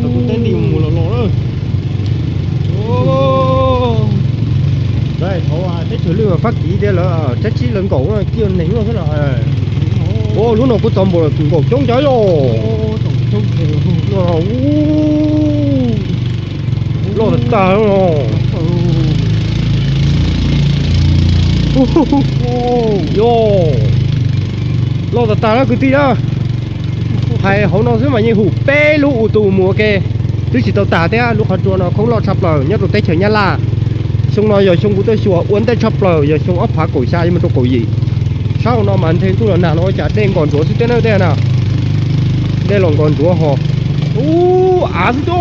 Tau tus teb nti mus los los lawm. Teb chaws lwj Fab Kis tias lawv tsab tsib lawv nkaum ciaj neeg loj xwb los. Lub no kuj txog npaum nkaum coob cov yog. Loj tag tag. Yog, loj tag tag lawm kwv tij na. Hais hauv no xwb mas yeej hum peb lub u tus mus ua ke twb tsis tau tag thiab. Lub qhov tsua no khoob loj tshaj plaws nyob rau teb chaws Nyab Laj. Xyoo no yog xyoo kuv tuaj xyuas ua ntej tshaj plaws, yog xyoo ob phav kaum xya yuav mus rau kaum yim. Sab hauv no mas nthe ntuj los nag no ua cas dej nkos ntsuav xwb teb na tej na. Dej los nkos ntsuav ho. Ub, av xwb tiag.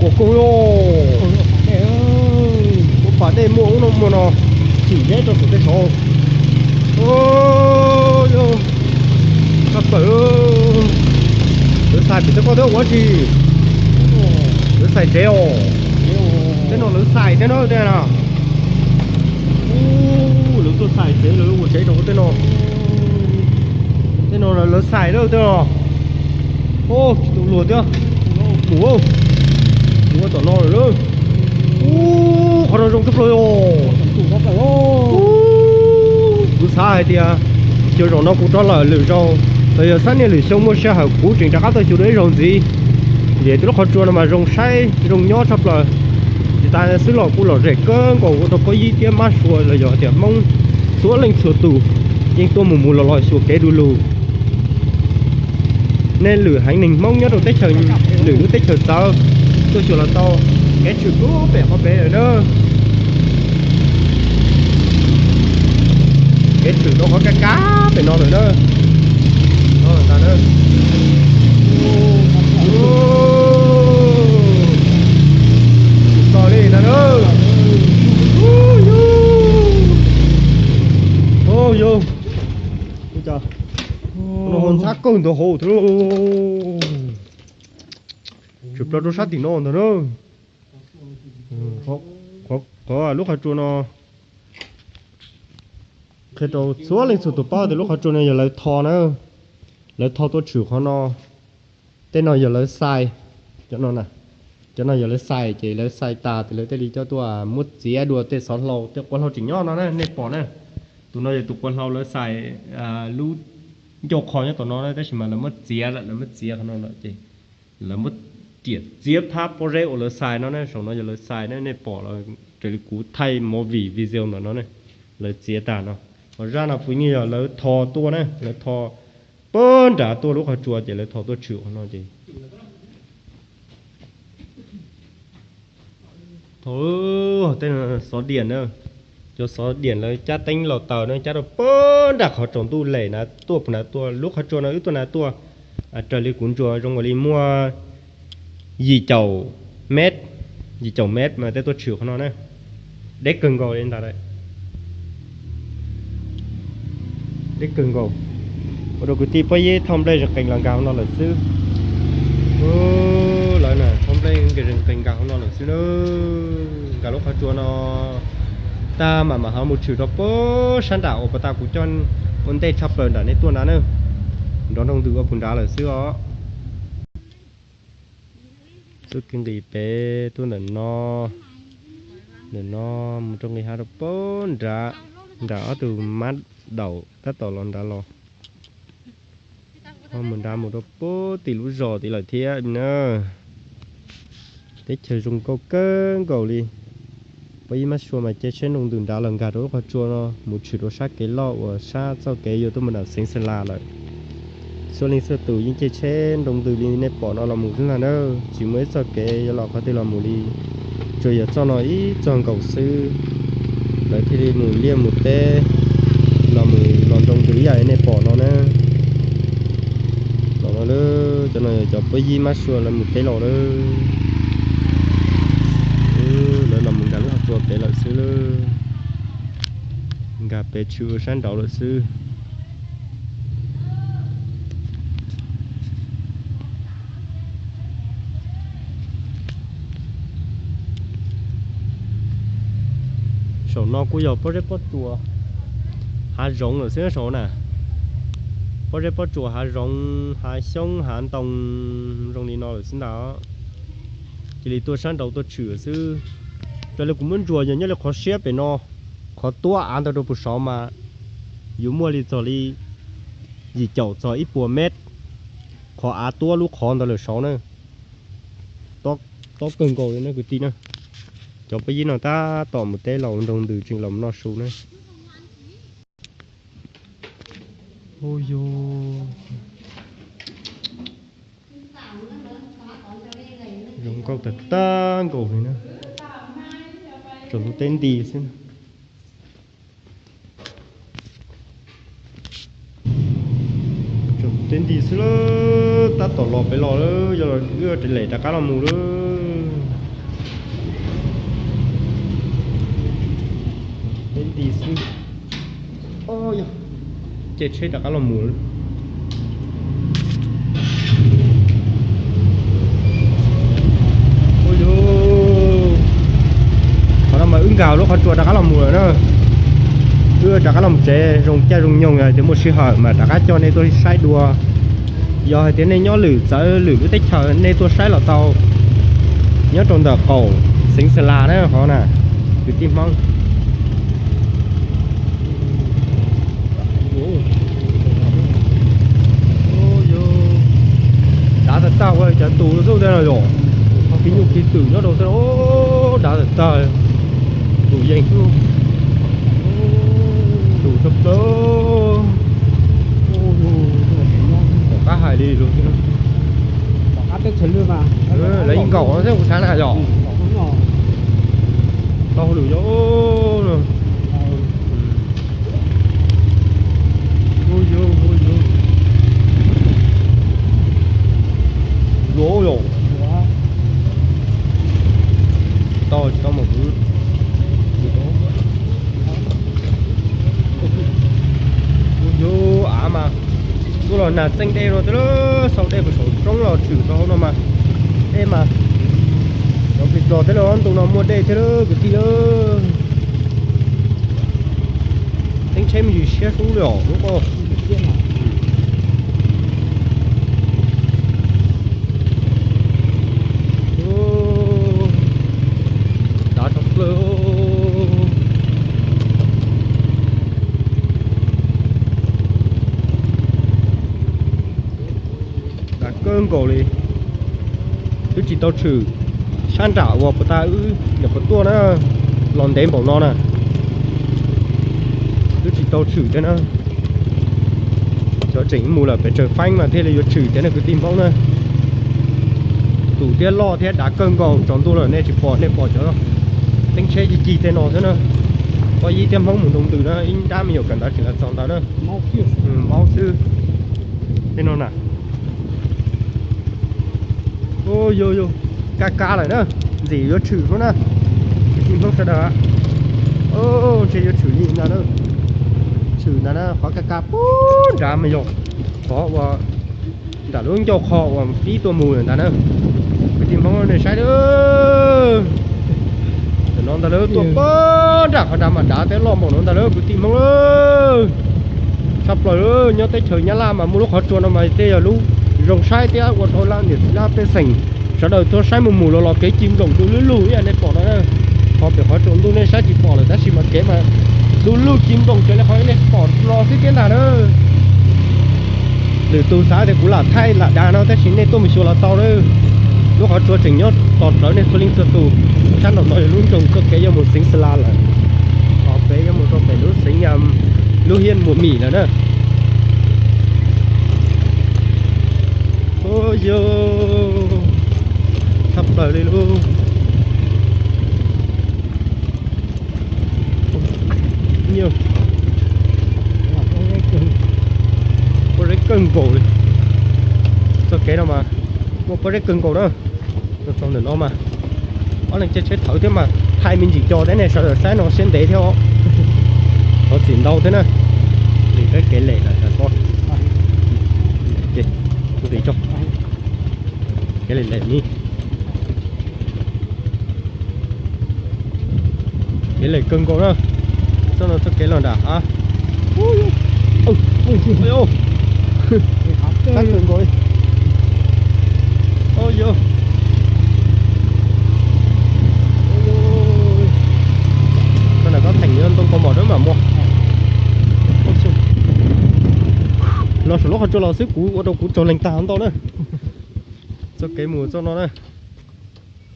Kuam kawg li. Ua pas dej muaj ub no muaj no, tsim zeb rau saum tej saud. Tshaj plaws. Lawv xais pem tej koj twb ua tsi? Lawv xais tsev os. Tej no lawv xais tsev na tej na. Ub, lawv tuaj xais tsev, lawv ua tsev rau tej no. Tej no lawv xais lawm tej no. Tsis tau luag thiab. Mus, mus tom no lawm. Ub, qhov no zoo tshaj plaws os. Kuv xav hais tias xyov zaum no kuv rov lawm lwm zaus, los yog xab niaj lwm xyoo muaj sij hawm kuv tseem rov qab tuaj xyuas dua ib zaug ntxiv. Vim tus lub qhov tsua no mas zoo saib zoo nyob tshaj plaws. Tsis tas xwb los kuj lom zem kawg nkaus ua rau pob yib thiab mab sua los yog tias Hmoob txhua leej txhua tus yeej tuaj mus mus los los xyuas kev du lug. Nej lwm heev neeg Hmoob nyob rau teb chaws, lwm lub teb chaws txawv tuaj xyuas los tau. Kev tshwm kub pem qhov pem lawm na. Kev tshwm rau qhov kaj kab pem no lawm na. Txog li ntag na. Yog, no ho ntxhab kawg ntawd hauv thiab. Tshwm plaws rau sab tim no ntag na. Qhov lub qhov tsua no qhia rau txhua leej txhua tus paub tias lub qhov tsua no yog lawv tho na. Lawv tho tuaj tshwm qhov no. Tej no yog lawv xais. Cov no, cov no yog lawv xais ces lawv xais tas ces lawv thiaj li coj tuaj muab txiav dua tej xov hlau, tej quav hlau tseem nyob no na nej pom na. Tus no yog tus quav hlau lawv xais lub ncauj qho nyob tom no na, tab sis mas lawv muab txiav lawm, lawv muab txiav qhov no lawm ces lawv muab riam txiav phab pob zeb uas lawv xais no na, saum no yog lawv xais na, nej pom los raws li kuv thaij movie video ntawm no ne, lawv txiav tag no. Ho zaj no puav leej yog lawv tho tuaj na, lawv tho puag nram tuaj lub qhov tsua ces lawv tho tuaj tshwm qhov no ces tho tej xov diam na, cov xov diam lawv cab teeb los taws na, cab rau puag nram qhov tsaus ntuj lem na, tuaj puag nram tuaj lub qhov tsua no wb tuaj na tuaj. Raws li kuv ntsuas zoo nkaus li muaj yim caum met, yim caum met mas tej tuaj tshwm qhov no na. Deb kawg nkaus li ntag. Deb kawg nkaus. Ua rau kwv tij pob yeb thauj nplej zees qees los nkag hauv no lawm xwb. Lawv na thauj nplej zees qees nkag hauv no lawm xwb na. Nkag lub qhov tsua no tag mam mam ho mus tshwm rau puag sab nram uas puag ta kuv coj Ua ntej tshaj plaws nram nej tuaj nrad na, nrov nroo ntws ua puag nrad lawm xwb os. Txuj kev nqis pem tuaj ntawm no, ntawm no mus rau nqis hav rau puag nrad, nram ob tug mab daum tab tom los nrad los. Ho mus nrad mus rau puag tim lub zos tid lawm thiab na. Teb chaws zoo nkauj kawg nkaus li. Pab ib mab sua mas caij tsheb nroo ntws nrad los nkag rau lub qhov tsua no mus tshwm rau sab kev loj uas sab txoj kev yuav tuaj mus nram xeev Xas Las lawm. Txhua leej txhua tus yeej caij tsheb nroo ntws li nej pom no los mus xwb ntag na, tsis muaj ib txoj kev yuav los qhov twg los mus li. Tsuas yog txoj no ib txoj nkaus xwb, lawv thiaj li mus liaj mus teb los mus los nroo ntws ib yam li nej pom no na. Los no, cov no yog cov pab ib mab sua lawv mus teb los lawm. Lawv los mus nkag lub qhov tsua pem lawm xwb lawm, nkag pem tshwm sab nraud lawm xwb. Saum no kuj yog pob zeb pob tsuas hav zoov lawm xwb saum na. Pob zeb pob tsuas hav zoov, hav xyoob hav ntoo zoo li no lawm xwb ntag. Cia li tuaj sab nraud tuaj tshwm xwb. Raws li kuv muab ntsuas yog nyob li qhov siab pem no, qhov tuab av ntawd rau puag saud mas yuav muaj li txog li yim caum txog ib puas mev. Qhov av tuab lub qhov ntawd lawm saud na. Tob kawg nkaus li na kwv tij na. Cov pab ib no tab tom mus teb los nroo ntws tseem los noj su na. Hu yug, zoo nkauj tag tag nkaus li na. Tsaus ntuj teb nti xwb. Tsaus ntuj teb nti xwb lawm, tab tom los pem los lawm, yog wb lem rov qab los mus lawm. Teb nti xwb. Yog caij tsheb rov qab los mus lawm. Ua yug, qhov no mas wb nkag lub qhov tsua rov qab los mus lawm na. Wb rov qab los mus tsev, zoo caij zoo nyoog, yog hais tias muaj sij hawm mas rov qab coj nej tuaj saib dua. Yog hais tias nej nyob lwm txawv lwm lub teb chaws nej tuaj saib los tau, nyob rau ntawm qaum xeev Xas Las na qhov na, kwv tij Hmoob. Dav tag tag ua cov tus xwb tej no yom, qhov kiv nyuj kiv twm nyob rau tej no, dav tag tag, tus yeej xwb, tus tshaj plaws. Tom qab hais li lawv yeej nkaum xwb kuv xav na yom. Tau lwm yom. Luag yom. Tsis tau, tsis tau mas kuv, kuv yuav av mas tuaj los nag txeeb dej no thiab, sau dej puag saum roob los tshwm rau hauv no mas, dej mas, cov plis los thiab los ntu no muaj dej thiab lawm kwv tij lawm. Teeb tsheb me ntsis siab sub li os lub ko. Dav tshaj plaws. Dav kawg nkaus li. Twb tsis tau tshwm sab nram uas puag ta wb nyuam qhuav tuaj na, los ntev npaum no na. Twb tsis tau tshwm thiab na. Xyov tseem mus lawm pes tsawg feeb mas thiaj li yuav tshwm thiab na kwv tij Hmoob na. Tus thiab loj thiab dav kawg nkaus, tsaus ntuj lawm nej tsis pom, nej pom cov teeb tsheb cig cig tej no xwb na. Pab ib thiab Hmoob mus nroo ntws na, ib nrab me nyuam kawm ntawv tseem los txog ntawd na. Maub xwb. Tej no na. Yog yog, kab kab lawm na, ntxim yuav tshwm lawm na. Kwv tij Hmoob sawv daws, ntshe yuav tshwm li ntag na. Tshwm ntag na, qhov kab kab puag nrad mas yog qhov uas nram lub ncauj qho uas pib tuaj mus ntag na. Kwv tij Hmoob nej saib, tam no ntag lawm, tuaj puag nram qhov nrad mas dav thiab loj npaum no ntag lawm kwv tij Hmoob lawm. Tshaj plaws, nyob teb chaws Nyab Laj mas muaj lub qhov tsua no mas tej yog lub zoo saib thiab ua rau laj niam txiv laj pej xeem sawv daws tuaj saib mus mus los los kev ci nploom du lug lug ib yam nej pom no. Qhov pem qhov tsaus ntuj nej saib tsis pom lawm tab sis mas kev mas du lug ci nploom tsev li qhov nej pom no xwb thiab ntag na. Lwm tus xav tias kuv lam thaij lam dav no tab sis nej tuaj mus xyuas los tau na. Lub qhov tsua tseem nyob tos rawv nej txhua leej txhua tus. Sab nraum no yog lub nroog txoj kev yuav mus xeev Xas Las lawm. Qhov pem yuav mus rau pem lub xeev, lub hiab Muas Mim lawm na. Ua yog tshaj plaws li lub. Pob zeb kawg nkaus li. Txoj kev no mas muaj pob zeb kawg nkaus na. Txog ntawm no mas ob leeg caij tsheb thawv thiab mas thaij me ntsis co thiab nej sawv daws saib no siab ntev thiab os. Thov txim ntau thiab na. Li peb kev lem lawm ko. Kev lem lem ni. Kev lem kawg nkaus na. Txoj no txoj kev los nram hav. Tab kawg nkaus li. Au yog. Koj na koj theem yuav ntoo kaus mom dawb mam muaj. Los saum lub qhov tsua los xwb kuv ua rau kuv tsaug leeg tag ntau na. Txoj kev mus txoj no na.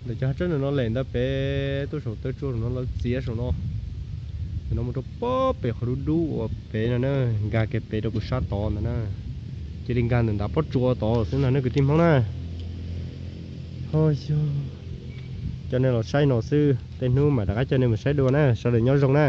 Ntawm cov hav tsawb no lem ntawd pem tuaj saum taw tsua saum no lawv txiav saum no. Ntawm no mus rau pob pem qhov dub dub uas pem no na, nkag kiag pem rau pem sab tod ntawd na. Cia li nkag ntawm ntav pob tsuas tod xwb ntag nej kwv tij Hmoob na. Ho yog, coj nej los saib no xwb, tej hnub mam rov qab coj nej mus saib dua na, sawv daws nyob zoo na.